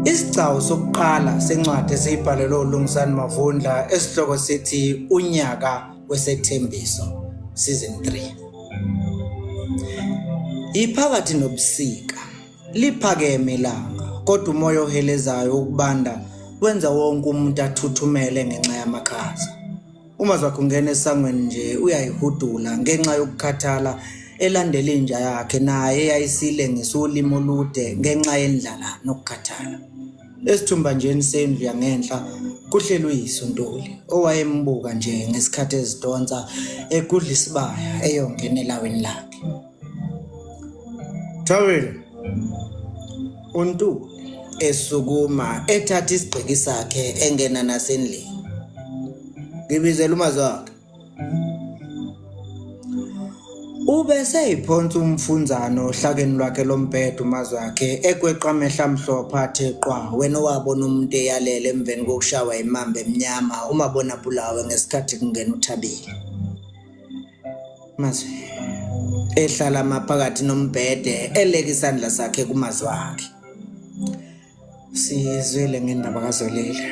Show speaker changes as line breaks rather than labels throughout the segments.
Isigcawu sokuqala sencwadi esiyibhalelwe uLungisani Mavundla esihloko sithi Unyaka Wesethembiso Season 3. Iphakathi nobusika, liphakeme ilanga, kodwa umoya ohelezayo ukubanda wenza wonke umuntu athuthumele ngenxa yamakhaza. Uma zakhe ungena esangweni nje uyayihudula ngenxa yokukhathala elandela inja yakhe naye eyayisilengisa ulimi olude ngenxa yendlala nokukhathala. Esithumbanjeni sendlu yangenhla kuhleli uyise uNtuli owayembuka nje ngesikhathi ezidonsa egudla isibaya eyongena elawini lakhe. Thabile uNtuli esukuma ethatha isigqiki sakhe engena nasendlini. Ngibizela umazwakhe. Ube seyiphonsa umfunzana ohlakeni lwakhe lombhede umazwakhe ekweqa amehlo amhlophe athe qwa wena owabona umuntu eyalele emveni kokushawa imamba emnyama umabona bulawe ngesikhathi kungena uThabile. Mazwi ehlala maphakathi nombhede eleka isandla sakhe kumazwakhe. Sizwile ngendaba kaZolile.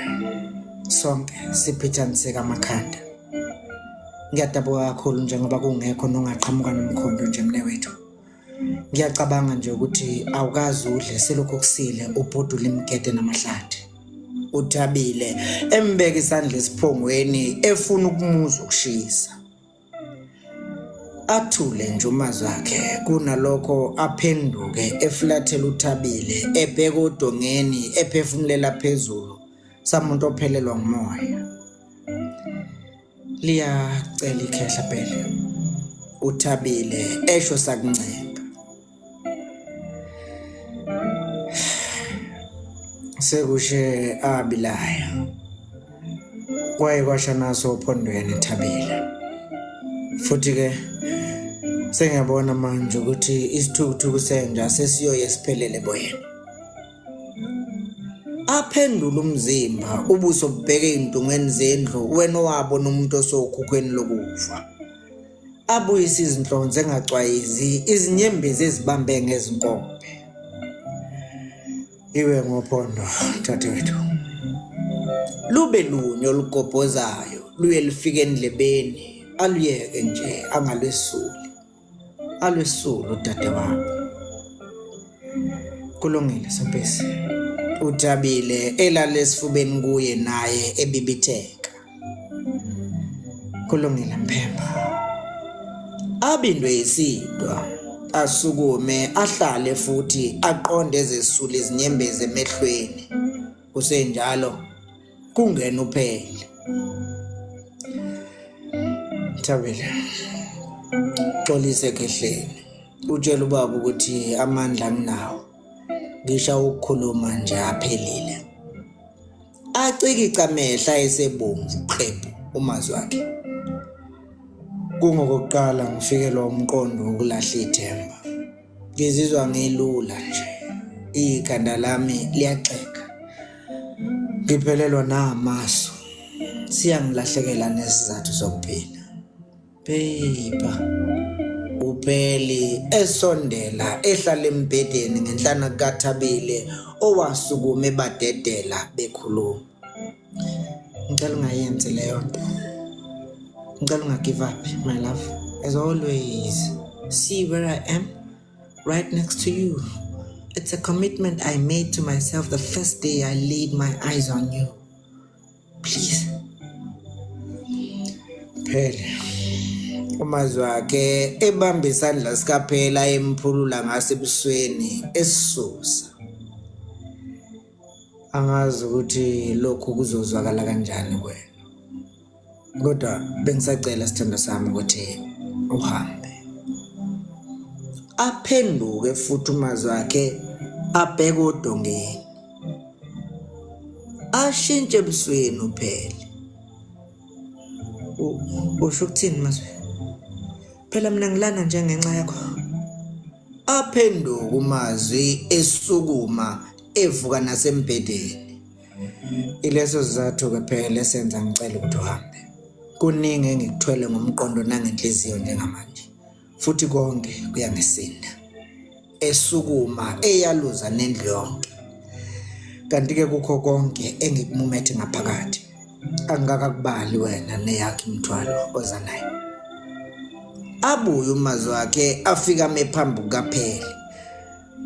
Sonke siphithaniseka amakhanda. Ngiyadabuka kakhulu njengoba kungekho nongaqhamuka nomkhondo nje mnewethu. Ngiyacabanga nje ukuthi awukaze udle selokhu kusile ubhudula imigede namahlathi. Uthabile embeka isandla esiphongweni efuna ukumuzwa ukushisa. Athule nje uMazwakhe kunalokho aphenduke efulathela uThabile ebheka odongeni ephefumulela phezulu samuntu ophelelwa ngumoya. Liyacela ikhehla phela. UThabile esho sakuncenga. Sekushe abilayo. Kwaye kwasha naso ophondweni Thabile. Futhi ke sengiyabona manje ukuthi isithukuthuku senja sesiyoye siphelele boyena. Aphendule umzimba ubuso bubheke ey'ntungweni zendlu wena owabona umuntu osokhukhweni lokufa. Abuyise izinhlonze engacwayizi izinyembezi ezibambe ngezinkombe. Iwe ngophondo dadewethu. Lube lunye olugobhozayo luye lufike endlebeni aluyeke nje angalwesuli. Alwesulu udadewabo. Kulungile Sompisi. Uthabile elale esifubeni kuye naye ebibitheka. Kulungile Mphemba. Abindwe isidwa asukume ahlale futhi aqonde ezesula izinyembezi emehlweni. Kusenjalo kungena uphele. Thabile. Xolise khehleni. Utshela ubaba ukuthi amandla anginawo. Ngisho ukukhuluma nje aphelile. Acikica amehlo ayesebomvu qephu umazwi wakhe. Kungokokuqala ngifikelwa umqondo wokulahla ithemba. Ngizizwa ngilula nje. Ikhanda lami liyaxega. Ngiphelelwa namasu. Siyangilahlekela nesizathu sokuphila. Paper. UPeli esondela ehlala embhedeni ngenhlana kukaThabile owasukuma ebadedela bekhuluma. Ngicela ungayenzi leyo nto. Ngicela unga-give up, my love. As always, see where I am, right next to you. It's a commitment I made to myself the first day I laid my eyes on you. Please. Phela. Umazwi wakhe ebamba isandla sikaPhela emphulula ngaso ebusweni esisusa. Angazi ukuthi lokhu kuzozwakala kanjani kuwena. Kodwa bengisacela sithandwa sami ukuthi uhambe. Aphenduke futhi umazwi akhe abheke odongeni. Ashintshe ebusweni uphele. Usho ukuthini mazwi? Phela mina ngilana nje ngenxa yakho. Aphenduke uMazwi esukuma evuka nasembhedeni. Ileso sizathu-ke phela esenza ngicela ukuthi uhambe. Kuningi engikuthwele ngomqondo nangenhliziyo njengamanje futhi konke kuyangisinda. Esukuma eyaluza nendlu yonke. Kanti-ke kukho konke engikumumethe ngaphakathi, angikakakubali wena neyakho imithwalo oza nayo. Abuye umazwi wakhe afike ame phambi kukaPhele.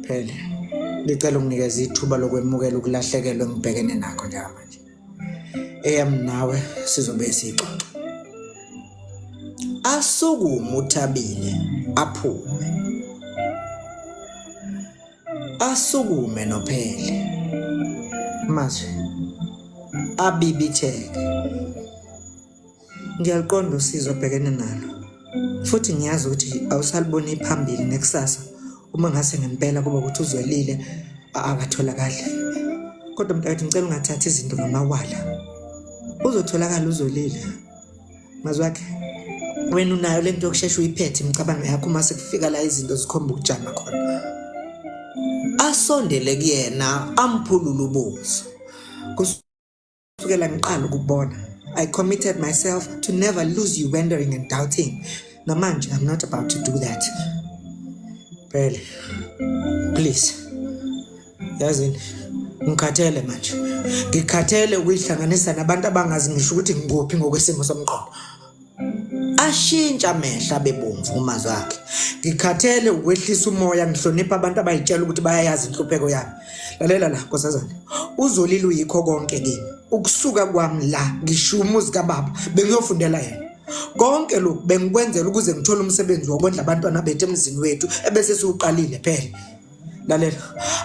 Phele, ngicela unginikeze ithuba lokwemukela ukulahlekelwa engibhekene nakho njengamanje. Eyami nawe sizobe siyixoxa. Asukume uThabile aphume. Asukume noPhele. Mazwi abibitheke. Ngiyaliqonda usizi obhekene nalo futhi ngiyazi ukuthi awusaliboni phambili nekusasa uma ngase ngempela kuba ukuthi uzwelile akatholakali. Kodwa mntakethu ngicela ungathathi izinto ngamawala. Uzotholakala uzolile. Mazwi akhe wena unayo lento yokushesha uyiphethe imicabango yakho uma sekufika la izinto zikhomba ukujama khona. Asondele kuyena amphulule ubuso. Kusukela ngiqala ukubona, I committed myself to never lose you wondering and doubting. Namanje, I'm not about to do that. Phele, please. Yazini, ngikhathele manje. Ngikhathele ukuyihlanganisa nabantu abangazi ngisho ukuthi ngikuphi ngokwesimo somqondo. Ashintsha amehlo abebomvu umazwi akhe. Ngikhathele ukwehlisa umoya ngihlonipha abantu abayitshela ukuthi bayayazi inhlupheko yami. Lalela la nkosazana. Uzolile uyikho konke kimi. Ukusuka kwami la ngishiya umuzi kababa bengiyofundela yena. Konke lokhu bengikwenzela ukuze ngithole umsebenzi wokondla abantwana bethu emzini wethu ebese siwuqalile phela. Lalela,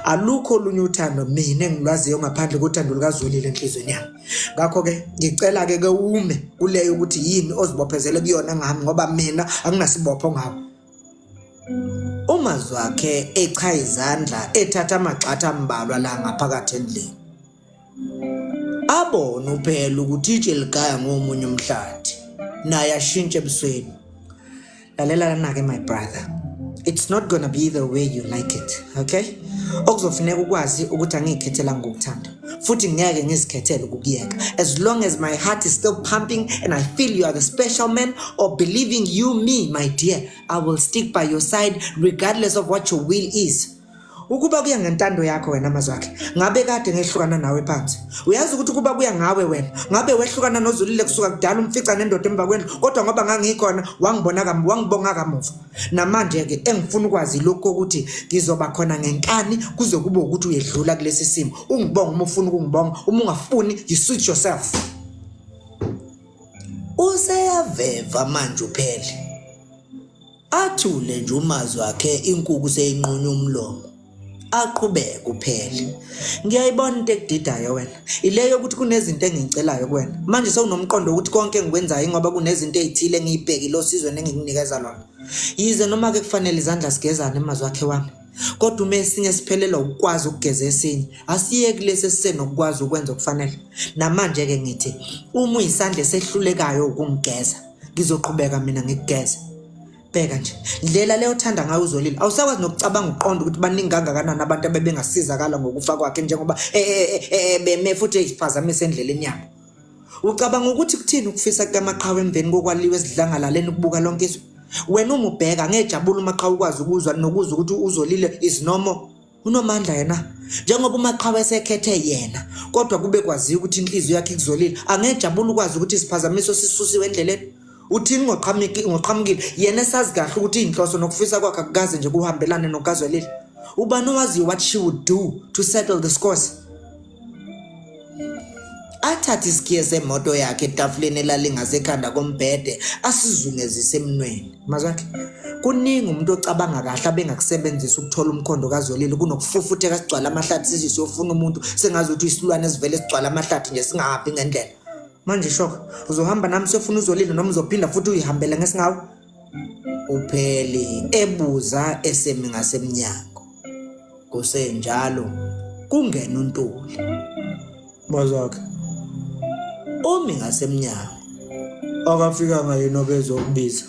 alukho olunye uthando mina engilwaziyo ngaphandle kothando lukaZolile enhliziyweni yami. Ngakho-ke ngicela-ke ke ume kuleyo ukuthi yini ozibophezele kuyona ngami ngoba mina anginasibopho ngawe. Umazwakhe echaya izandla ethatha amagxatha ambalwa la ngaphakathi endlini. Abone uphela ukuthi itshe ligaya ngomunye umhlathi naye ashintshe ebusweni. Lalela lana-ke my brother. It's not gonna be the way you like it, okay? Okuzofuneka ukwazi ukuthi angiyikhethelanga ukuthanda futhi ngeke ngizikhethele ukukuyeka. As long as my heart is still pumping and I feel you are the special man or believing you me, my dear, I will stick by your side regardless of what your will is. Ukuba kuya ngentando yakho wena Mazwakhe, ngabe kade ngehlukana nawe phansi. Uyazi ukuthi ukuba kuya ngawe wena, ngabe wehlukana noZulile kusuka kudala umfica nendoda emva kwendlu, kodwa ngoba ngangikhona wangibona kamuva, wangibonga kamuva. Namanje ke engifuna ukwazi lokho ukuthi ngizoba khona ngenkani kuze kube ukuthi uyedlula kulesi simo. Ungibonga uma ufuna ukungibonga, uma ungafuni you suit yourself. Useyaveva manje uphele. Athule nje umazwi akhe inkuku seyinqunywa umlomo. Aqhubeke uphele. Ngiyayibona into ekudidayo wena. Ileyo yokuthi kunezinto engiyicelayo kuwena. Manje sewunomqondo wokuthi konke engikwenzayo ingoba kunezinto ezithile engiyibhekile osizweni engikunikeza lona. Yize noma ke kufanele izandla sigezane emazwi akhe wami. Kodwa uma esinye siphelelwa ukukwazi ukugeza esinye, asiyeki lesi esisenokukwazi ukwenza okufanele. Namanje-ke ngithi uma uyisandla esehlulekayo ukungigeza, ngizoqhubeka mina ngikugeze bheka nje ndlela leyo othanda ngayo uzolile awusakwazi nokucabanga uqonda ukuthi baningi kangakanani abantu abebengasizakala ngokufa kwakhe njengoba e, e, e, beme futhi eyiphazamisa endleleni yabo ucabanga ukuthi kuthini ukufisa kukamaqhawe emveni kokwaliwa esidlangalaleni ukubuka lonke izwe wena uma ubheka ngejabula umaqhawe ukwazi ukuzwa nokuzwa ukuthi uzolile is normal Unomandla yena njengoba uMaqhawe esekhethe yena kodwa kube kwaziwa ukuthi inhliziyo yakhe ikuzolile angejabula ukwazi ukuthi isiphazamiso sisusiwe endleleni uthini ngoqhamukile yena esazi kahle ukuthi inhloso nokufisa kwakhe akukaze nje kuhambelane nokukazwelile ubani owaziyo what she would do to settle the scores Athathe isikhiye semoto yakhe etafuleni elalingasekhanda kombhede asizungezise emnweni. Mazwakhe, kuningi umuntu ocabanga kahle abengakusebenzisa ukuthola umkhondo kaZwelile kunokufufutheka sigcwala amahlathi size siyofuna umuntu sengazi ukuthi uyisilwane esivele sigcwala amahlathi nje singahambi ngendlela. Manje shoka, uzohamba nami siyofuna uZwelile noma uzophinda futhi uyihambele ngesingawe? Upheli ebuza esemi ngasemnyango. Kusenjalo kungena uNtuli. Mazakhe. Umi ngasemnyango. Akafikanga yena obezokubiza.